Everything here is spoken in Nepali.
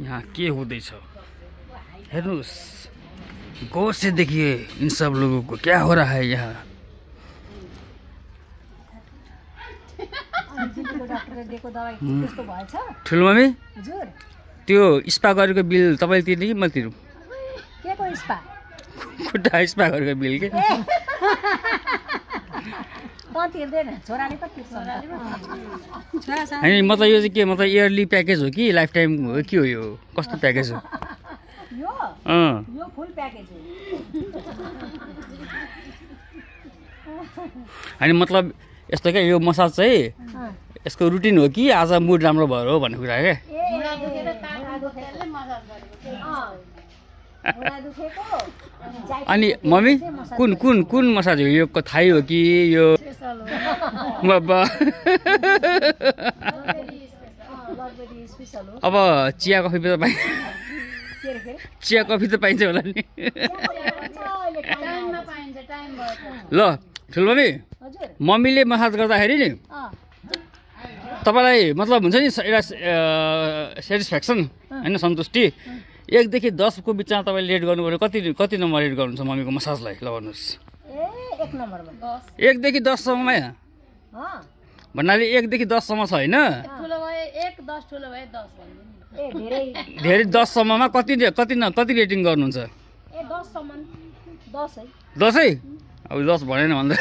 यहाँ के हुँदैछ हेर्नुस्। गौर से देखिए इन सब लोगों को क्या हो रहा है यहाँ। ठुलो मम्मी त्यो स्पा गरेको बिल तपाईँले तिर्ने कि मैले तिरौँ? खुट्टा स्पा गरेको बिल के? होइन मतलब यो चाहिँ के मतलब इयरली प्याकेज हो कि लाइफ टाइम हो के हो? यो कस्तो प्याकेज हो? यो फुल प्याकेज हो। होइन मतलब यस्तो क्या यो मसाज चाहिँ यसको रुटिन हो कि आज मुड राम्रो भएर हो भन्ने कुरा क्या? अनि मम्मी कुन कुन कुन मसाज हो यो? थाई हो कि यो? अब चिया कफी त पाइन्छ? चिया कफी त पाइन्छ होला नि? ल ठुलो मम्मी, मम्मीले मसाज गर्दाखेरि नि तपाईँलाई मतलब हुन्छ नि एउटा सेटिस्फ्याक्सन होइन, सन्तुष्टि 1 देखि 10 को बिचमा तपाईँले रेट गर्नु पर्यो, कति नम्बर रेट गर्नुहुन्छ मम्मीको मसाजलाई? ल भन्नुहोस्। 1 देखि 10 सम्ममा भन्नाले 1 देखि 10 सम्म छ होइन? धेरै 10 सम्ममा कति रेटिङ गर्नुहुन्छ? 10 है? अब 10 भनेन भन्दा